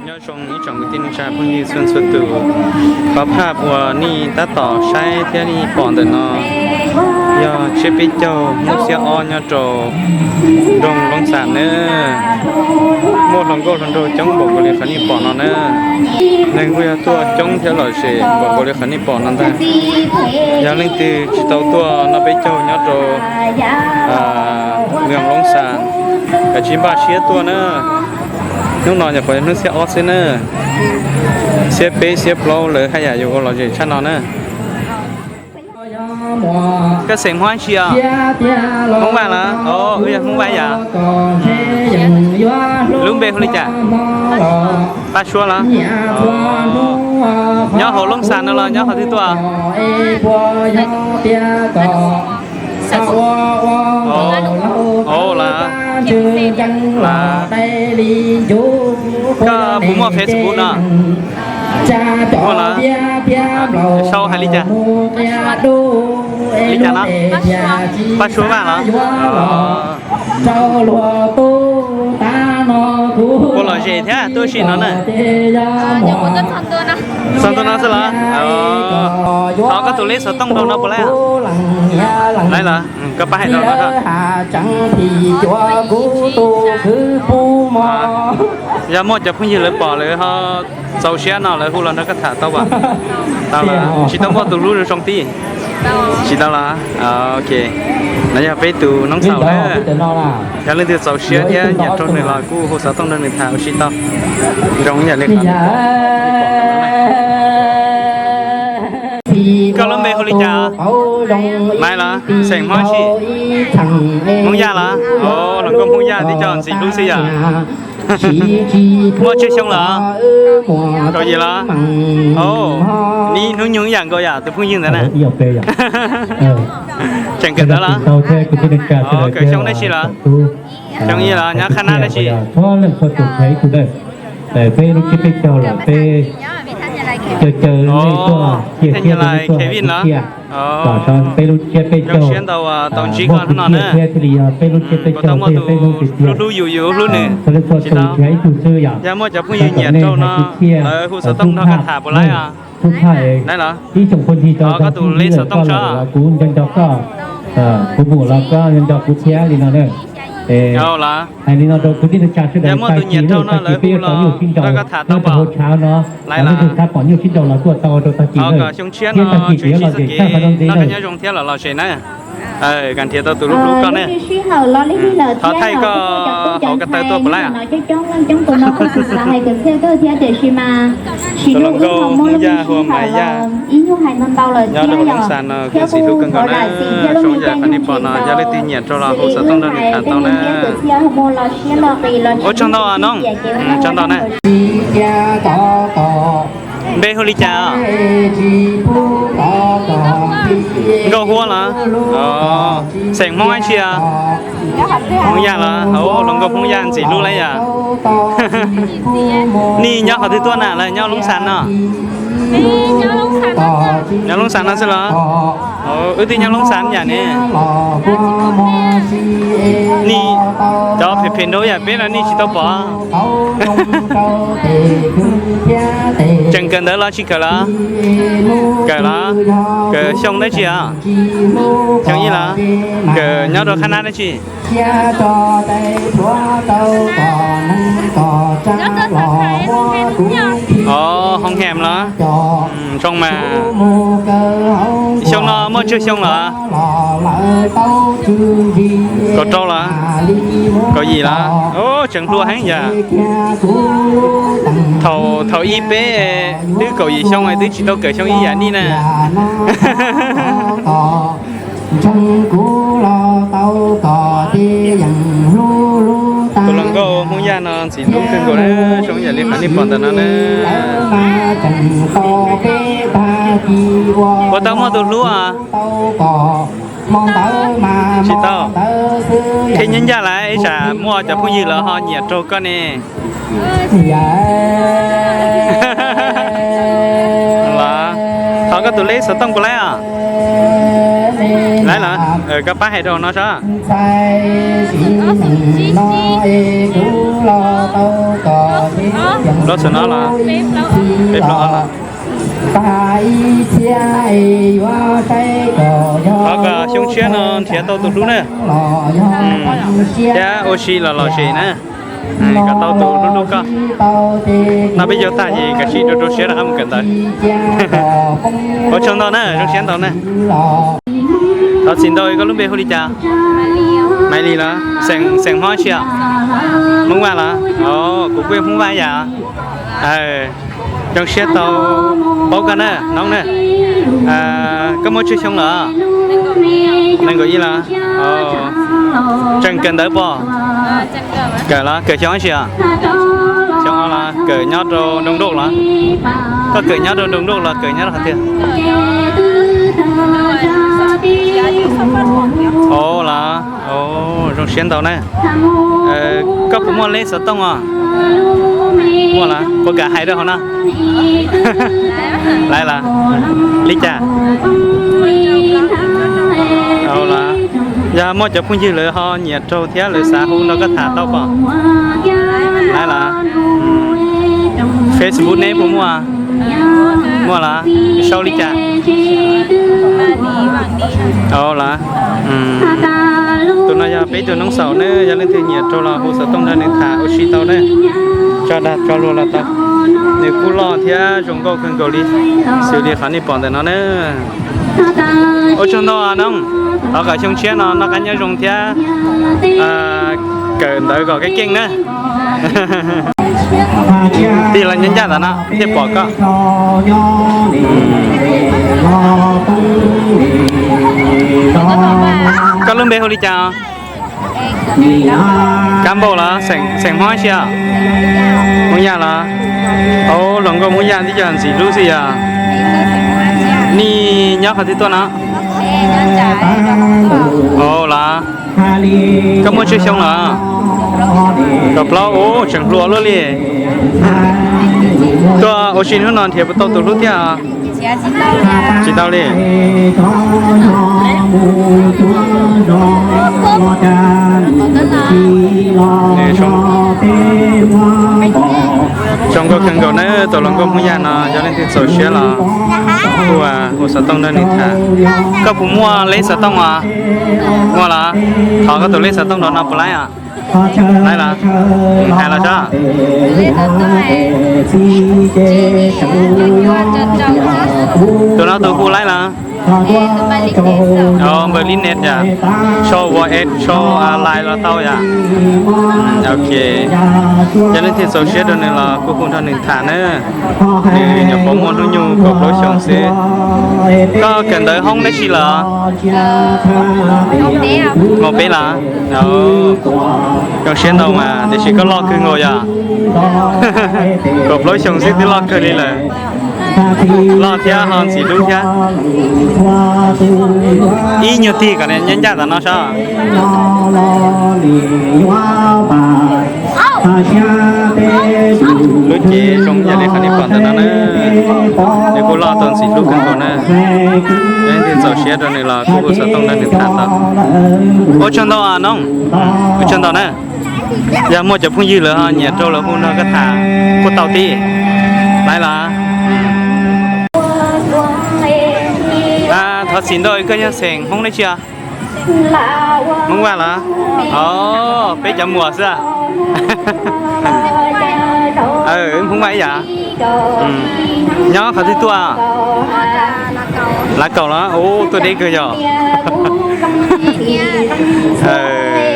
Nyob zoo ib tsoom kwv tij neej tsa phooj ywg txhua txhua tus, qhov phaj uas nej tab tom saib thiab nej pom ntawm no yog tsiab peb caug hnub xiab ob nyob rau nroog Loob Xas na. Muaj hluas nkauj hluas nraug coob npaum nkaus li qhov nej pom no na. Neeg kuj yog tuaj coob thiab lom zem npaum nkaus li qhov nej pom no ntag. Yog leej twg tsis tau tuaj noj peb caug nyob rau nroog Loob Xas, kav tsij npaj siab tuaj na. Hnub no nyuam qhuav hnub xiab ob xwb na, xiab peb xiab plaub lawv haj yam yuav ua lom zem tshaj no na. Koj xeem Hmoob dab tsi os? Hmoob Vaj los? Wb yog Hmoob Vaj yom. Lub npe hu li cas? Paj Suab los? Nyob hauv Loob Xas no los nyob qhov twg tuaj? Ov, los, koj puas muaj Facebook no? Muaj los? Sau hais li cas? Li cas no? Paj Suab Vaj los? Ua lom zem thiab tuaj sim no na. Txog ntua no xwb los? Thov koj tus lej xov tooj rau no puas laib? Laib los? Koj pab hais rau no. Yog muaj cov phooj ywg lawv pom lawv ho txaus siab no lawv hu los nrog koj tham tau as? Tau los? Tsis tau muaj tus hlub zoo zoo tib? Tsis tau los? Ok. No yog peb tus noob xaus na. Yog leej twg txaus siab thiab nyiam rau nws los kuj hu xov tooj nrog nws tham ua si tau. Zoo ib yam li qhov koj lub npe hu li cas? Maiv los? Xeem Hmoob dab tsi? Hmoob Yaj los? Hluas nkauj Hmoob Yaj tib co ntxim hlub xwb yom. Muaj tsawg xyoo los? Kaum yim los? Neb hnub nyoog ib yam nkaus yom tus phooj ywg ntawd na. Tseem kawm ntawv los? Kawm xyoo dab tsi los? Xyoo ib los? Nyob qhab nab dab tsi? Peb lub tsiab peb caug los peb caw caw nej tuaj, cia siab rau nej tuaj hais tiag tiag. Los so peb lub tsiab peb caug, tau ntsib koj hnub no na. Thiaj li yog peb lub tsiab peb caug, peb yog peb hnub tiag tiag. Hlub yus yus hlub nws. Txhua leej txhua tus tsis hais ib tug xwb yom. Yog muaj cov phooj ywg nyiam rau no, lawv hu xov tooj nrog koj tham puas laib os? Laib los? Ib tsoom phooj ywg, koj tus lej xov tooj tso. Kuv nco nco koj, kuv mus los koj nco nco kuv thiab li no na. Hais li no rau kwv tij neej tsa sawv daws, tag kis peb yuav tau nyuj sib nraus nyob rau hauv tshav no, leej twg xav pom nyuj sib nraus los tuaj tau rau tag kis na. Thiab tag kis kuv yuav los zem tshaj qhov no ntxiv na. Koj nyob zoo thiab los los zem na. Kam nrhiav tau tus hlub hlub koj ne. Thov thaij koj hauv ko taw tuaj puas laib? Tus hluas nkauj Hmoob Yaj hu ua Maiv Yaj, nyob rau hauv Loob Xas no kuj ntxim hlub kawg nkaus na. Zoo yam qhov nej pom no, yog leej twg nyiam rau los hu xov tooj nrog nws tham tau na. Ua tsaug ntau no, tsaug ntau na. Npe hu li cas? Nkauj Huab los? Xeem Hmoob dab tsi? Hmoob Yaj los? Hluas nkauj Hmoob Yaj ntxim hlub lawm yom. Nej nyob qhov twg tuaj na, los nyob Loob Xas no? Nyob Loob Xas no xwb los? Wb twb nyob Loob Xas yam ne. Nej cov phem phem nraud yam peb no nej tsis tau pom. Tseem kawm ntawv los tsis kawm los? Kawm los? Kawm xyoo dab tsi os? Xyoo ib los? Kawm nyob rau qhab nab dab tsi? Hoob Hem los? Zoo mas. Xyoo no muaj tsawg xyoo los? Kaum rau los? Kaum yim los? Tseem hluas heev yam. Thaum, thaum ib peb twb kaum yim xyoo twb tsis tau kawm xyoo ib yam nej na. Tus hluas nkauj Hmoob Yaj no ntxim hlub kawg nkaus na, zoo yam li qhov nej pom ntawm no na. Puas tau muaj tus hlub os? Tsis tau. Thiab nyob ncaj lawm ib tsam muaj cov phooj ywg lawv ho nyiam rau koj ne. Los, thov koj tus lej xov tooj puas laib os? Laib los? Koj pab hais rau no sab. Plaub xus no los? Peb plaub os. Thov kom xyoo tshiab no nrhiav tau tus hlub na, thiab ua si los lom zem na. Kom tau tus hlub hlub koj. No peb caug tag ces koj sim rau rau siab rov qab mus kawm ntawv. Ua tsaug ntau na, zoo siab ntau na. Thov txim ntau, koj lub npe hu li cas? Maiv Lis los? Xeem Hmoob tsi os? Hmoob Vaj los? Kuv kuj Hmoob Vaj yam. Zoo siab tau paub koj na noob na. Koj muaj tsawg xyoo lawm? Nees nkaum ib los? Tseem kawm ntawv pom? Kawm los? Kawm xyoo dab tsi os? Xyoo ob los? Kawm nyob rau Nroog Nrauj los? Koj kawm nyob rau Nroog Nrauj los kawm nyob rau qhov twg? Ov los? Zoo siab ntau na. Koj puas muaj leb xov tooj os? Muaj los? Puas kam hais rau hauv no? Laiv los? Li cas? Yog muaj cov phooj ywg lawv ho nyiam raug thiab lawv xav hu nrog koj tham tau pom? Laiv los? Facebook neb puas muaj? Muaj los? Sau li cas? Ov los? Tus no yog peb tug noob xaus na, yog leej twg nyiam raug los hu xov tooj nrog nws tham ua si tau na. Tso dag tso luag los tau. Nws kuj loj thiab zoo nkauj kawg nkaus li, xws li qhov nej pom ntawm no na. Ua tsaug ntau noob, thov kom xyoo tshiab no noj qab nyob zoo thiab kawm ntawv kom keej keej na. Tig los nyob ncaj ntawm no thiaj pom koj. Koj lub npe hu li cas? Kab Npauj los? Xeem Hmoob tsi os? Hmoob Yaj los? Au, hluas nkauj Hmoob Yaj twb cov ntxim hlub xwb yog. Nej nyob qhov twg tuaj no? Au los? Koj muaj tsawg xyoo lawm? Kaum plaub, ub, tseem hluas luaj li. Tuaj ua si hnub no nrhiav puas tau tus hlub thiab? Tsis tau li. Zoo nkauj kawg nkaus na, tus hluas nkauj Hmoob Yaj no, yog leej twg txaus siab los kuj hu xov tooj nrog nws tham. Koj puas muaj leb xov tooj os? Muaj los? Thov koj tus leb xov tooj rau no puas laib os? Laib los? Hais los sab. Tus no tus hu laib los? Npawg Lib Net yom? Sau WhatsApp sau Line los tau yom? Ok. Yog leej twg txaus siab rau nws los kuj hu nrog nws tham na. Nws nyuam qhuav muaj hnub nyoog kaum plaub xyoo xwb. Koj kawm ntawv hoob dab tsi lawm? Hoob peb los? Zoo siab ntau mas tiam sis koj loj kawg nkaus yom? Kaum plaub xyoo xwb twb loj kawg li lawm. Loj thiab ho ntxim hlub thiab. Ib nyuag tig kom nyob ncaj tom no sab. Lub cev zoo yam li qhov nej pom ntawm no na. Nws kuj loj tau ntxim hlub kawg nkaus na. Yog leej twg txaus siab rau nws los kuj hu xov tooj nrog nws tham tau. Ua tsaug ntau noob, ua tsaug ntau na. Yog muaj cov phooj ywg lawv ho nyiam raug lawv hu nrog koj tham kuj tau tib. Laib los? Thov txim ntau, koj yog xeem Hmoob dab tsi os? Hmoob Vaj los? Os, peb cov muam xwb. Wb Hmoob Vaj ib yam. Nyob qhov twg tuaj? Lav Kaum los? Ub, tuaj deb kawg yog.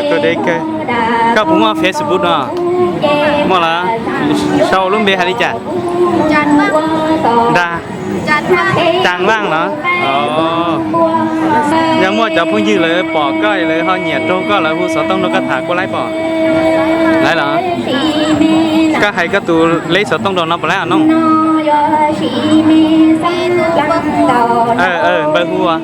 Tuaj deb kawg. Koj puas muaj Facebook no? Muaj los? Sau lub npe hais li cas? Nra, Caa Vaaj los? Yog muaj cov phooj ywg lawv pom koj lawv ho nyiam raug koj lawv hu xov tooj rau koj tham kuj laib pom? Laib los? Koj hais koj tus leb xov tooj rau no puas laib os noob? Npawg hu ua?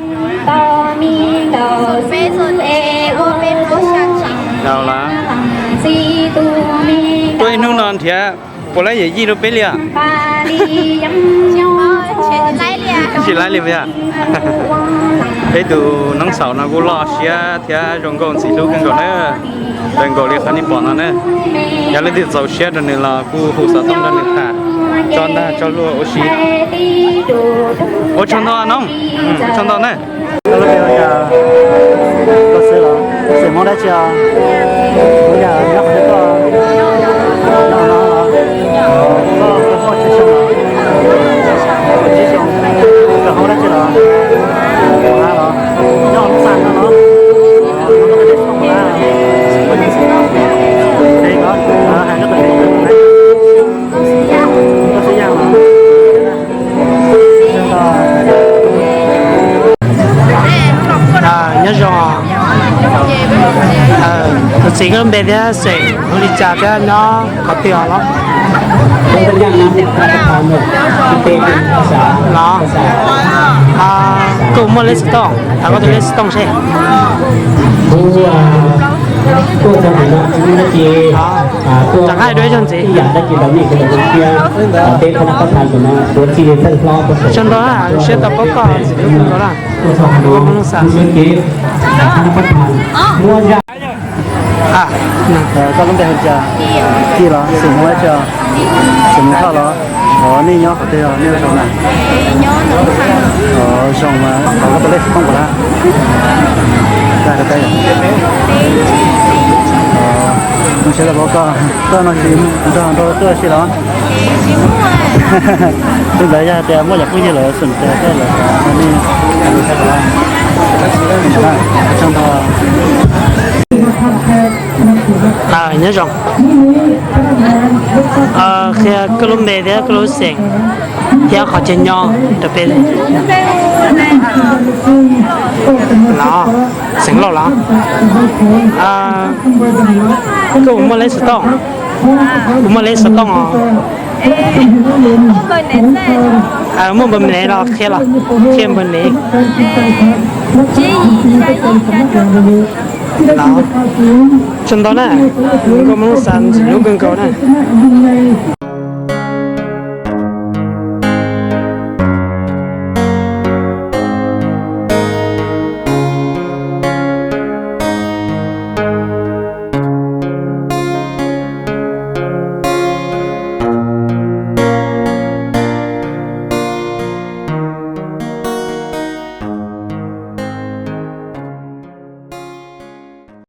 Tuaj ib hnub no nrhiav Puas laib yawm yij rau peb li? Tsis laib li yog. Peb tus noob xaum no kuj loj siab thiab zoo nkauj ntxim hlub kawg nkaus na. Zoo nkaus li qhov nej pom no na. Yog leej twg txaus siab rau nws los kuj hu xov tooj rau nws tham tso ntaj tso luag ua si. Ua tsaug ntau noob, ua tsaug ntau na. Koj xeem Hmoob dab tsi os? Hmoob yog nyob qhov twg koj? Nyob no los? Koj koj tsis xyoo los? Tsis xyoo. Koj Hmoob dab tsi los? Hmoob Hab los? Nyob Hmoob Xas no los? Hais koj tus koj xib yam los? Nyob zoo, tus txiv koj lub npe thiab xeem hu li cas thiab nyob qhov twg os los? Los, koj muaj lej xov tooj, thov koj tus lej xov tooj seb. Rov qab hais dua ib zaug ntxiv. Tsaug ntau, zoo siab tau paub koj ntxiv lub kawg nkaus na. Koj lub npe hu li cas? Ci los? Xeem Hmoob dab tsi? Xeem Hmoob Thoj los? Os, nej nyob qhov twg os? Nej ua zoo na? Os, zoo mas thov koj tus lej xov tooj puas tau? Zoo siab tau paub koj. Koj no tsis nrog nrog tuaj si los? Tus ntawd yog tias muaj cov phooj ywg lawv xeem tias koj lawv nej. Nyob zoo. Qhia koj lub npe thiab koj lub xeem thiab qhov chaw nyob rau peb. Los, xeem Lauj los? Koj puas muaj lej xov tooj? Kuv muaj lej xov tooj os. Muaj npe ne los qhia los, qhia npe ne. Los, tsaug ntau na, nkauj Hmoob Xas ntxim hlub kawg nkaus na.